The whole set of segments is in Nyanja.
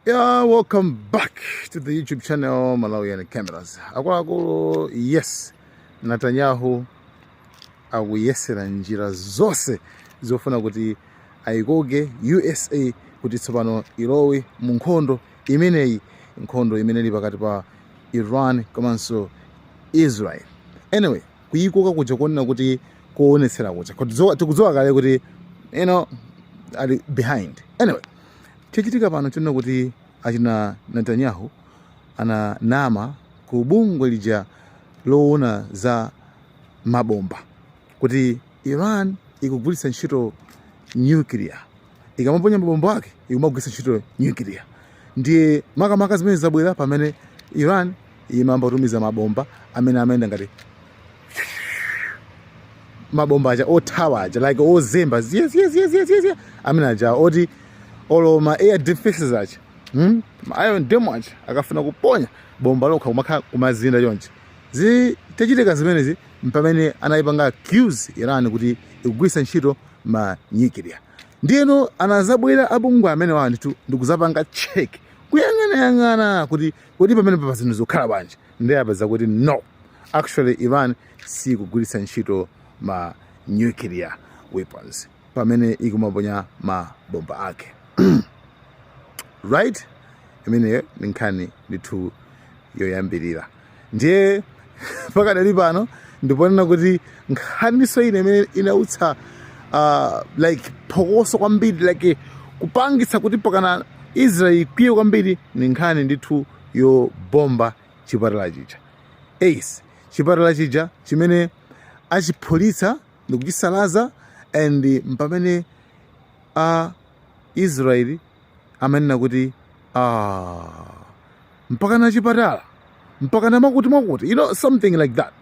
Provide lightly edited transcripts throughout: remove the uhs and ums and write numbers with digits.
Yeah, welcome back to the YouTube channel Malawian Cameras. Akuluakulu, yes, Netanyahu akuyesera njira zonse zofuna kuti ayikoke USA kuti tsopano ilowe mu nkhondo imeneyi, nkhondo imene ili pakati pa Iran komanso Israel. Anyway, kuyikoka kuja kuonena kuti kuonetsera kuja tikudziwa kale kuti ali behind. Anyway, chachitika pano chonena kuti achina Netanyahu ananama ku bungwe lija loona za mabomba kuti Iran ikugwiritsa ntchito nuclear, ikamaponya mabomba ake ikumagwiritsa ntchito nuclear. Ndiye makamaka zimene zabwera pamene Iran imayamba kutumiza mabomba amene amayenda ngati mabomba aja othawa aja, like ozemba ziye ziye ziye ziye ziye ziye, amene aja oti olo ma air defenses aja, Ma Iron Dome aja akafuna kuponya bomba lokha kumakhala kumazinda chonchi. Zitachitika zimenezi mpamene anayipanga accuse Iran kuti ikugwiritsa ntchito ma nuclear. Ndiyeno anazabwera abungwe amene wa ndithu ndikuzapanga check, kuyang'anayang'ana kuti pamene papa zinthu zikukhala bwanji. Ndiye apeza kuti no, actually Iran sikugwiritsa ntchito ma nuclear weapons pamene ikumaponya mabomba ake, right? Imeneyo ndi nkhani ndithu yoyambirira. Ndiye pakadali pano ndiponena kuti nkhaniso ine imene inautsa like phokoso kwambiri, like kupangitsa kuti pakana Israel ikwiye kwambiri, ni nkhani ndithu yobomba chipatala chija, ace chipatala chija chimene achiphulitsa ndikuchisalaza, and mpamene a Israeli amanena kuti, ah, mpaka na chipatala, mpaka na makuti makuti, something like that.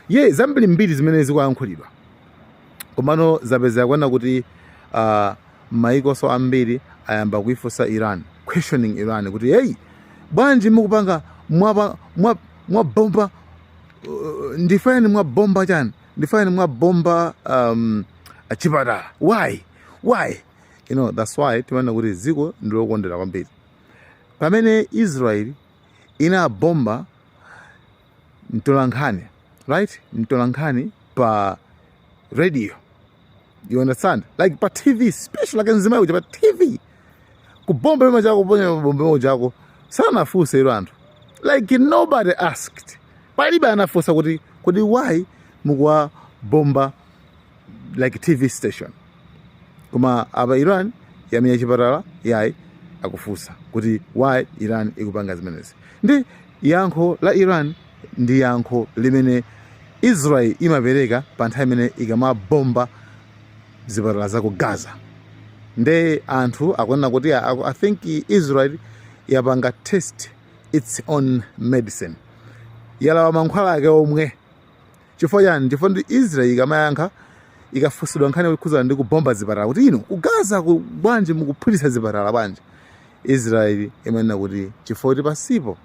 Ye zambiri mbiri zimene zikuyankhulidwa, komano zapezeka kuona kuti maikoso ambiri ayamba kuifunsa Iran, questioning Iran kuti, hey, bwanji mukupanga mwabomba ndifani, mwabomba chani, ndifani mwabomba chipatala? Why? That's why timanena kuti dziko ndilokondera kwambiri. Pamene Israel inabomba mtolankhani, right, mtolankhani pa radio, you understand, like pa TV special, like mzimayi uja pa TV, kubomba ima chako, kuponya mabomba ima chako, sanafunse ilo anthu, like nobody asked, palibe anafunsa kuti why mukuwabomba like TV station? Koma apa Iran yamenya chipatala, yayi, akufunsa kuti why Iran ikupanga zimenezi. Ndi yankho la Iran ndi yankho limene Israel imapereka pa nthawi imene ikamabomba zipatala za ku Gaza. Nde anthu akunena kuti I think Israel yapanga test its own medicine, yalawa mankhwala ake omwe. Chifukwa chani? Chifukwa ndi Israel ikamayankha, ikafunsidwa nkhani yokhuzana ndi kubomba zipatala kuti ino ku Gaza ku bwanji mukuphulitsa zipatala bwanji, Israel imanena kuti chifukwa kuti pasipo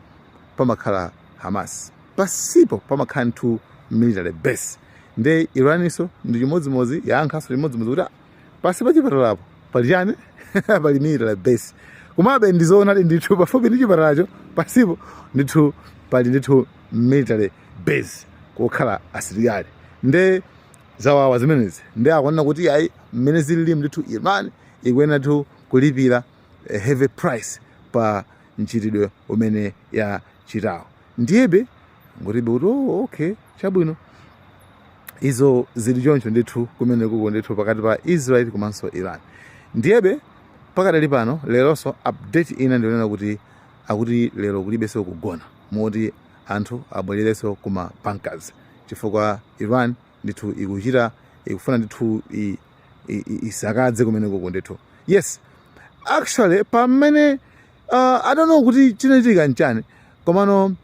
pamakhala Hamas, pasipo pamakhala nthu military base. Nde Iraninso ndi chimodzimodzi, yankhanso chimodzimodzi kuti, ah, pasi pa chipatalapo pali chani? Pali military base. Komabe ndizoonadi ndithu, pafupi ndi chipatalacho pasipo ndithu pali ndithu military base kokhala asilikali. Nde zawawa zimenezi. Nde akuonena kuti ayi, mmene zilili ndithu Iran ikuyenera ndithu kulipira a heavy price pa mchitidwe umene yachitawo. Ndiyebe ngutibe kuti, oh, okay, chabwino, izo zili choncho ndithu kumene kuko ndithu pakati pa Israel komanso Iran. Ndiyebe pakadali pano leronso update ina ndionena kuti akuti lero kulibenso kugona, moti anthu abwererenso kuma bunkers, chifukwa Iran ndithu ikuchita ikufuna ndithu isakadze kumene kuko ndithu. Yes, actually pamene I don't know kuti chinachitika nchani, komano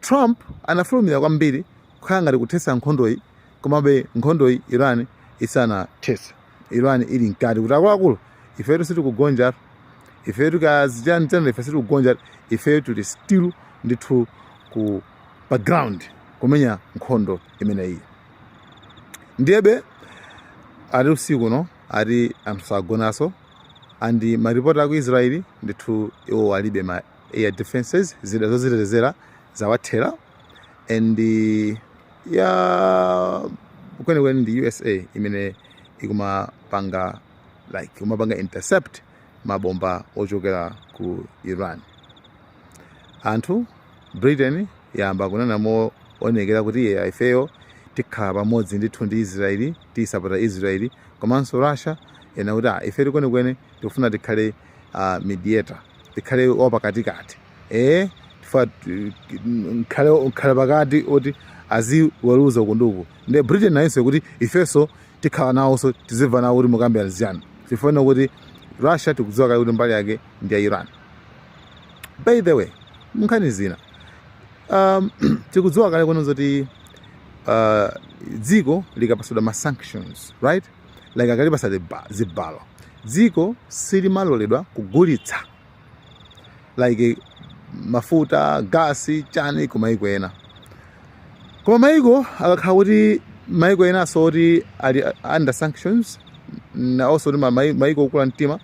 Trump anafulumira kwambiri kukhala ngati kuthetsa nkhondoyi. Komabe nkhondoyi Iran isanathetse, Iran ili mkati kuti akuluakulu, ifetu sitikugonja, ifetu kazichanichani, ife sitikugonja, ifetu tili still ndithu ku pa ground kumenya nkhondo imeneyi. Ndiyebe ati usiku no ati anthu sagonaso. And maripoti aku Israeli ndithu iwo alibe ma air defenses, zida zozitetezera zawathera. And ya, kwenikweni ndi USA imene ikumapanga, like, kumapanga intercept mabomba ochokera ku Iran. Anthu, Britain yamba kunena moonekera kuti iye, ifeyo tikhala pamodzi ndithu ndi Israeli, tisapota Israeli. Komanso Russia ena kuti, ah, ife kwenikweni tikufuna tikhale mediator, tikhale wapakatikati, tifa nkhale pakati oti aziweruza uku ndi uku. Ndi Britain nayonso kuti ifenso tikhala nawonso, tizimva nawo kuti mukambirana ziyani. Tifuna kuti Russia, tikudziwa kale kuti mbali yake ndi ya Iran. By the way, munkhani zina, tikudziwa kale kuno zoti dziko likapasidwa ma sanctions, right, like akalipasa zibalo, dziko silimaloledwa kugulitsa like mafuta, gasi, chani ku maiko ena. Koma maiko akakhala kuti maiko enanso oti ali under sanctions nawonso kuti maiko okula mtima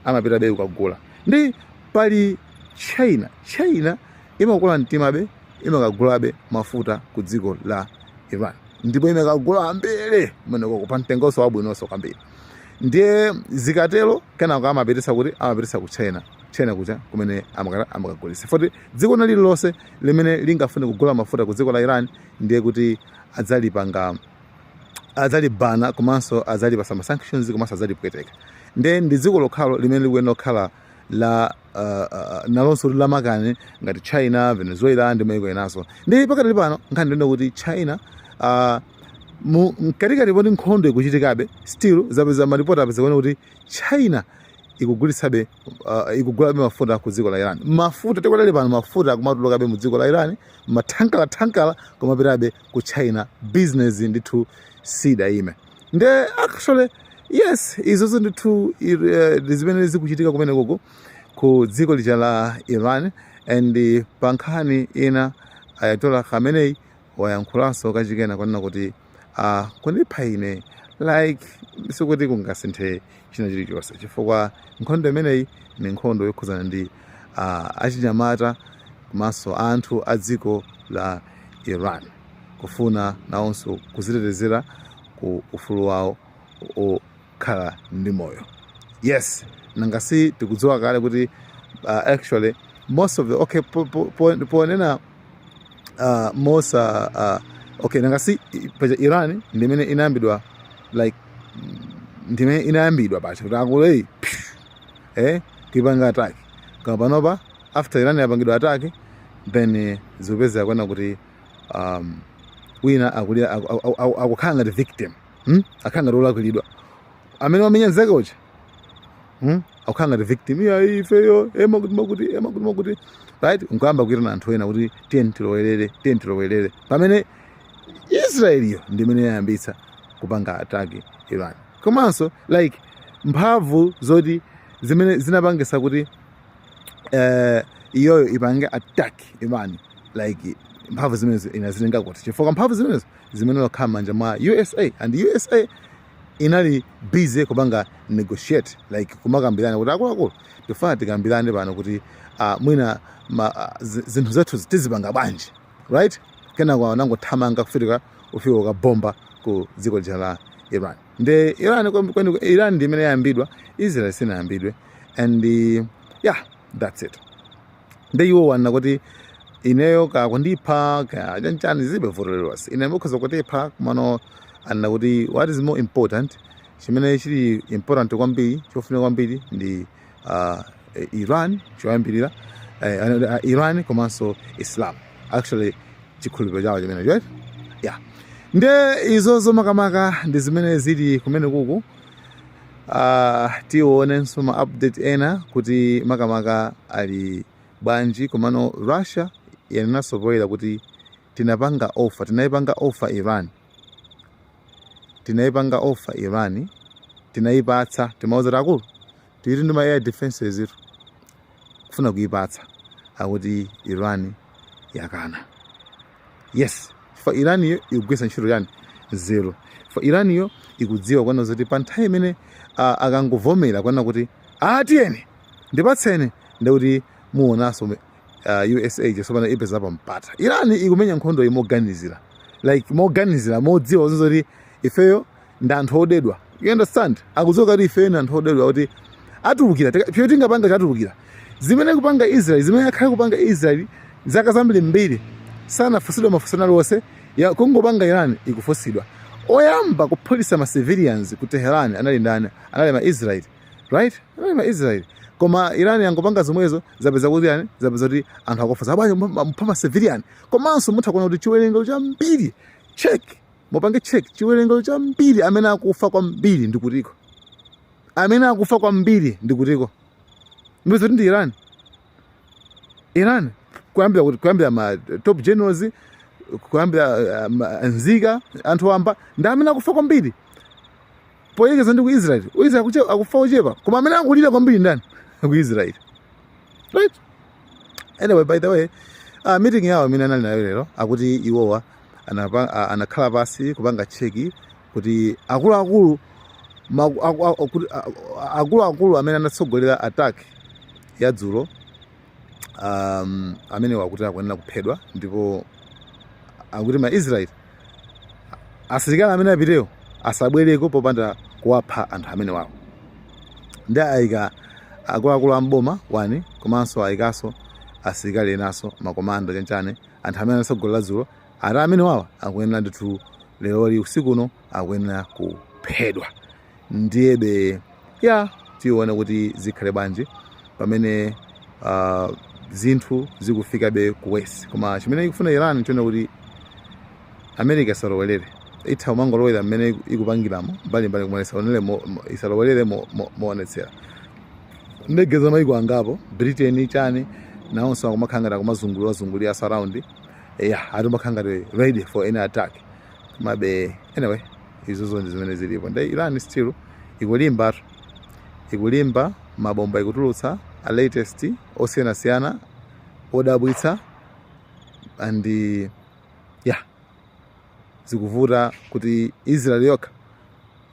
amapitabe kukagula. Ndi pali China. China imakula mtimabe, imakagulabe mafuta ku dziko la Iran, ndipo imakagula ambiri kumeneko pa mtengonso wabwinonso kwambiri. Ndiye zikatero, kenako amapitisa kuti amapitisa ku China. China kucha kumene amakagulisa foti dziko na lililonse limene lingafune kugula mafuta ku dziko la Iran, ndiye kuti adzalipanga, adzalibana, komanso adzalipasa ma sanctions, komanso adzalipweteka. Ndiye ndi dziko lokhalo limene likuyenera kukhala la nalonso lamakani ngati China, Venezuela ndi maiko enanso. Ndi pakatali pano nkhani ndiyona kuti China, mu mkatikati poti nkhondo ikuchitikabe, still zapeza, maripoti apeza kuona kuti China ikugulitsabe, ikugulabe mafuta ku dziko la Iran. Mafuta tikadali pano, mafuta akumatulukabe mu dziko la Iran, mathankala thankala kumapitabe ku China. Business ndithu sidayime. Nde actually, yes, izozo ndithu ndi zimene zikuchitika kumene koko ku dziko lija la Iran. And pa nkhani ina, Ayatollah Khamenei wayankhulanso kachikena kunena kuti kundipha ine, like, sikuti kungasinthe china chilichonse, chifukwa nkhondo imeneyi ni nkhondo yokhuzana ndi achinyamata komanso anthu a dziko la Iran kufuna nawonso kuzitetezera ku ufulu wawo okhala ndi moyo. Yes, nanga si tikudziwa kale kuti actually most of the, okay, ponena mosa, okay, nanga si paja Iran ndimene inayambidwa, like ndimene inayambidwa pacha kuti akulei kuipanga attack. Koma panopa, after Iran yapangidwa attack, then zikupezeka kuona kuti wina akulira, akukhala ngati victim, Akhala ngati olakwiridwa amene wamenya nzake uja, Akukhala ngati victim iya, ifeyo ema kuti makuti ema kuti makuti, right? Nkuyamba kuitana anthu ena kuti tiye tilowerere, tiye tilowerere, pamene Israeliyo ndimene yayambitsa kupanga attack Iran. Komanso like mphamvu zoti zimene zinapangisa kuti iyoyo ipange attack Iran, like mphamvu zimenezo inazitenga kuti? Chifukwa mphamvu zimenezo zimene zakhala m'manja mwa USA, and USA inali busy kupanga negotiate, like kumakambirana kuti akuluakulu, tifuna tikambirane pano kuti mwina zinthu zathu tizipanga bwanji, right? Kenako anangothamanga kufika kukabomba ku dziko lija la Iran. Nde Iran Iran ndi imene yayambidwa, Israel sinayambidwe. And yeah, that's it. Nde iwo wanena kuti ineyo kakundipha ka chanchani zibe vuto lililonse, ine mukhoza kutipha. Komano anena kuti what is more important, chimene chili important kwambiri, chofunika kwambiri ndi Iran choyambirira, Iran komanso Islam, actually chikhulupiriro chawo chimene, right? Yeah, nde izozo makamaka ndi zimene zili kumene kuku. Tionenso ma update ena kuti makamaka ali bwanji. Komano Russia yanenanso poyera kuti tinapanga offer, tinayipanga offer Iran, tinayipanga offer Iran, tinayipatsa, timauza kuti akulu, tili ndi ma air defenses itu, kufuna kuyipatsa. Akuti Iran yakana. Yes, chifukwa Iran iyo ikugwiritsa ntchito chani? Zero. Chifukwa Iran iyo ikudziwa kwana zoti pa nthawi imene akangovomera kwana kuti Atiyeni ndipatseni, ndikuti muonanso USA tsopano ipeza mpata. Iran ikumenya nkhondo iyi moganizira, like moganizira, modziwa zoti ifeyo ndi anthu odedwa, you understand? Akudziwa kuti ifeyo ndi anthu odedwa, kuti atulukira pyo tingapanga chatulukira zimene kupanga Israel, zimene akhale kupanga Israel zaka zambirimbiri sanafunsidwa mafunso aliwonse ya kungopanga. Iran ikufunsidwa. Oyamba kuphulitsa ma civilians ku Tehran anali ndani? Anali ma Israel, right? Anali ma Israel. Koma Iran yangopanga zomwezo, zapeza kuti yani? Zapeza kuti anthu akufa abanja mupha ma civilian. Komanso mutha kuona kuti chiwerengero chambiri, check, mupange check, chiwerengero chambiri amene akufa kwambiri ndikutiko? Amene akufa kwambiri ndikutiko? Ndipeza kuti ndi Iran. Iran kuyambira kuti kuyambira ma top generals, kuyambira nzika, anthu wamba ndi amene akufa kwambiri poyerekeza ndi ku Israel. Ku Israel akufa ochepa, koma amene akulira kwambiri ndani? Ku Israel, right? Anyway, by the way, meeting yawo imene anali nayo lero, akuti iwowa anakhala pasi kupanga check kuti akuluakulu akuluakulu amene anatsogolera attack ya dzulo, amene wakuti akuyenera kuphedwa, ndipo akuti ma Israel asilikali amene apitewo asabwereko popanda kuwapha anthu amene wawo. Ndi ayika akuluakulu amboma wani, komanso ayikanso asilikali enanso, makomando chanchane, anthu amene anatsogolera dzulo, ati amene wawa akuyenera ndithu leroli usikuno akuyenera kuphedwa. Ndiyebe ya tione kuti zikhale bwanji pamene zinthu zikufikabe ku west. Koma chimene ikufuna Iran tione kuti America isalowelere. Itha kumangolowera mmene ikupangiramo mbalimbali, koma isalowelere moonetsera. Ndege za maiko angapo, Britain chani, nawonso akumakhala ngati akumazungulira zungulira surround ya ati umakhala ngati ready for any attack. Komabe anyway, izozo ndi zimene zilipo. Ndi Iran still ikulimba, ikulimba mabomba, ikutulutsa a latest osiyanasiyana odabwitsa, and yeah, zikuvuta kuti Israel yokha,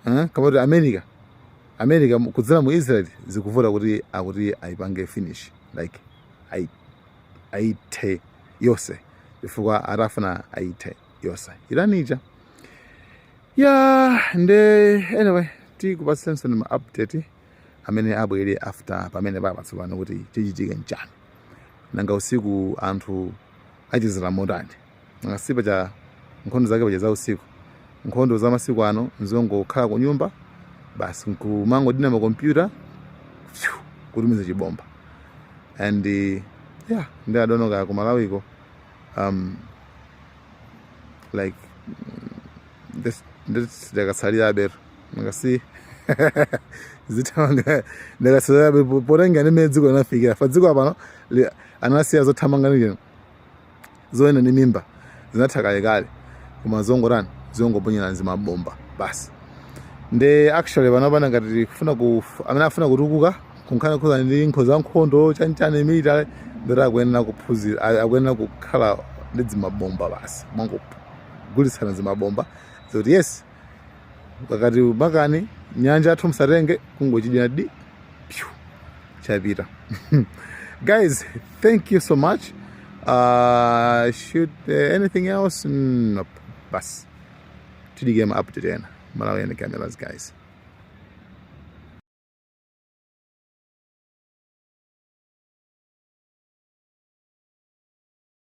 eh? Kama kuti America kudzera mu Israel, zikuvuta kuti akuti ayipange finish, like ayithe yonse, chifukwa atafuna ayithe yonse Iran ija ya. Nde anyway, tikupatsenso ni ma update amene abwere after pamene papa tsopano kuti chichitike nchani. Nanga usiku anthu achizira motani? Nanga sipa cha nkhondo zake paja za usiku, nkhondo za masiku ano nzongokhala ku nyumba basi, nkumangodina makompyuta, phew, kutumiza chibomba. And yeah, ndi adonoka ku Malawiko, like this this ndakatsalira betu, ngasi zithamanga, ndakatsalira betu potenga ndi mmene dziko linafikira. Fa dziko apano anasiya zothamanga ndi zoyenda ndi mimba, zinatha kalekale, koma zongotani, zongoponyera zimabomba basi. Ndi actually pano pana ngati kufuna ku amene afuna kutukuka kunkhani khuza ndi nkhondo za nkhondo chanchane military, ndoti akuyenera kuphunzira, akuyenera kukhala ndi zimabomba basi, mwangogulitsana zimabomba zoti yes, kakati makani nyanja athu musatenge, kungochidina di pyu, chapita. Guys, thank you so much. Should anything else? Nope. Basi, tidike ma update ena. Malawi and cameras, guys.